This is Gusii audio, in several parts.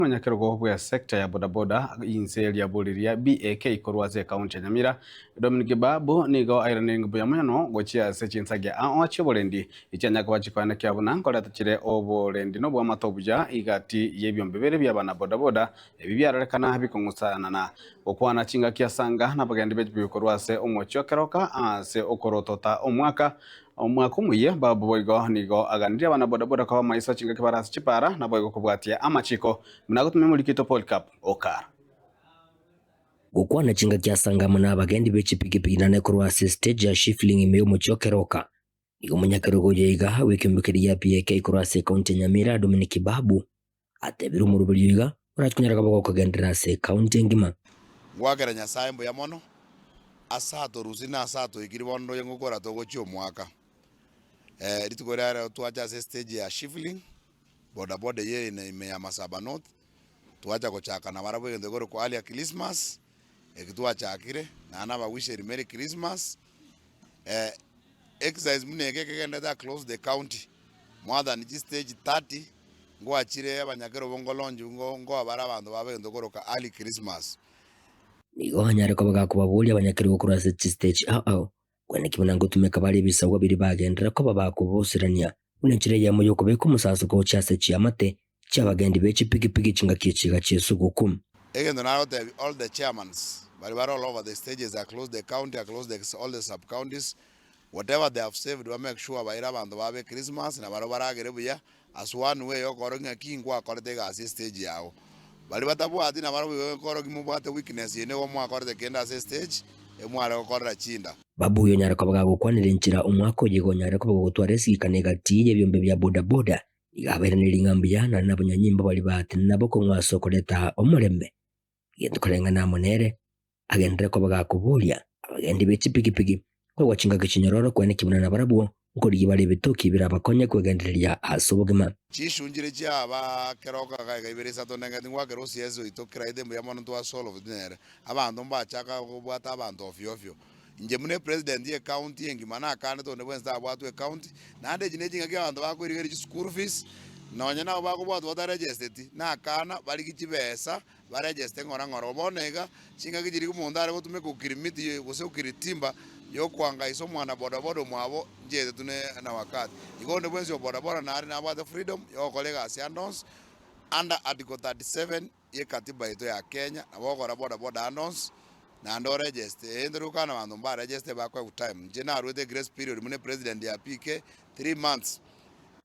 Omonyakerogo bw'esecta ya bodaboda inse riabori ria BAK korwa ase ekaunti ya Nyamira, Dominic Babu nigo airanire mbuya mono gochia ase chinsagia ao chi'oborendi echianya koba chikoenekia buna nkoreta chire oborendi na obwamate obuya igati y'ebiombe bibere bi'abana bodaboda ebi biarorekana bikong'usana na gokwana chingaki asanga nabagendi b'echibibi korwa ase omochie o Keroka ase okorotota omwaka Omwaka omoyia, Babu boigo nigo aganirie abana bodaboda koba maiso chingaki bare ase chipara, naboigo kobwatia amachiko, buna agotumia omoriki oito Polycarp Okara. Gokwana chingaki asanga amo nabagendi be chipigipigi nane korwa ase stage ya Shifling ime y'omochie o Keroka. Nigo omonyakerogo oyo iga bw'ekeombe keria gia PAK korwa ase ekaunti ya Nyamira Dominic Babu atebire omoroberio iga orache konyara koba gokogenderera ase ekaunti engima. Ngoakera Nyasae mbuya mono ase atorusirie na ase atoikirie bono ndoche ngokora togochia omwaka. Rituko riria rero twacha ase estage ya Shifling, bodaboda eyio ere ime ya Masaba North, twacha gochaka nabarabwo egento gekorokwa earlier Christmas, eki twachakire, naende nabawisheri Merry Christmas, exercise buna eke ekegenderete across the county, more than chistage 30, ngwachire abanyakerobo ngolonchi ngoa bare abanto babo egento koroka early Christmas. Nigo anyare koba gakobaboria abanyakerogo korwa ase chistage ao ao, kweneki buna ngotumeka bare ebisagwa biria bagenderera koba bakoboserania buna enchera eyemo y'okobeka omosasoko gochia ase chiamate chi'abagendi be chipigipigi chingaki echiga chi'esuguku. Egento nagotebia all the chairmans baria bare all over the stages across the county across the all the sub counties whatever they have saved ba make sure baire abanto babo echristmas na barabwo baragere buya As one way yokoorokia ng'a ki nkwakorete egasi estage yago. Baria batabwati nabarabwo igo ekoorokia mobwate weakness eye nigo mwakorete kende ase estage emware gokorera chinda. Babu oyo onyare koba gagokwanera enchera omwaka oyo igo onyare koba gogotwara esigikano egati y'ebiombe bia boda boda iga abairanerie ng'a mbuya naende nabanyanyimbo baria baatenena bokong'u ase okoreta omorembe. Egento koreng'ana amo nere agenderere koba gakoboria abagendi be chipigipigi koegwa chingaki chinyororo kweneki buna nabarabwo nkorigia bare ebitoki birabakonye kwegendereria ase obogima. Chishunchire chiaba keroka gaiga ibere isato ndengeti ngwakera OCS oito kera ite mbuya mono ntwa solved nere. Abanto mbachaka kobwata abanto ofio ofio. Inche buna epresident ye county engima nakanete onde bwensi tabwatwe ecounty, naende echi nechingaki abanto bakoirigeria chischool fees, nonye nabo bakobwatwa bataregesteti, nakana barigie chibesa baregeste ng'ora ng'ora. Bono iga, chingaki chiria omonto are gotumeka okirimiti gose okiritimba yokoangaisa omwana bodaboda omwabo nchiaetetwe ne na wakati. Igo onde bwensi o bodaboda nare nabwate freedom yogokora egasi ande onsi under article 37 ye katiba yaito ya Kenya, nabo ogokora bodaboda ande onsi naende oregeste. Ee ntori gokana abanto mbaregeste bakoegwa time. Inche naruete egrace period buna epresident ya PK 3 months.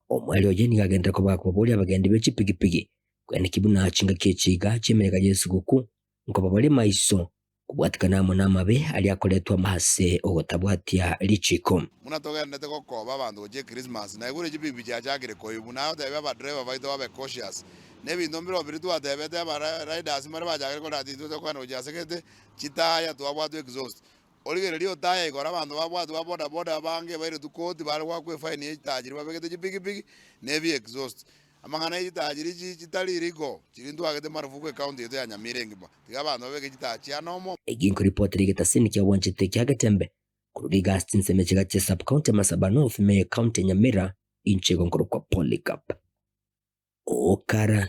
Omweri oye nigo agenderete koba akobaboria abagendi be chipigipigi Kweneki buna chingaki echi iga chi'emeyega y'esuguku, nkoba bare maiso, kobwatikana amo namabe aria akoretwa ase ogotabwatia richiiko. Buna togenderete gokoba abanto gochia Echristmas, naigure chibibi chiachakire koibwa. Nagotebia abadriver baito babe cautious. Nebinto mbirobio biria twatebete aba riders mbare bachakire korora ati intwe tokogenda gochia ase gete, chitaya twabwatwa exhaust. Origereria otaya igoro abanto babwatwa ba boda boda abange bairetwe koti bare goakwa efaini ye chitaya chiria babegete chipigipigi na ebi exhaust. Amang'ana ye chitaya chiria chi chitari riko chiria ntwagete marufuku ecounty yaito ya Nyamira engima. Tiga abanto babeke chitaya chia nomo. Eki nkoripoti rigetasini kia bwanchete kia Getembe korwa rigasi chinsemo echiga chia sub county ya Masaba North ime ye county ya Nyamira inche igo nkorokwa Polycarp Okara.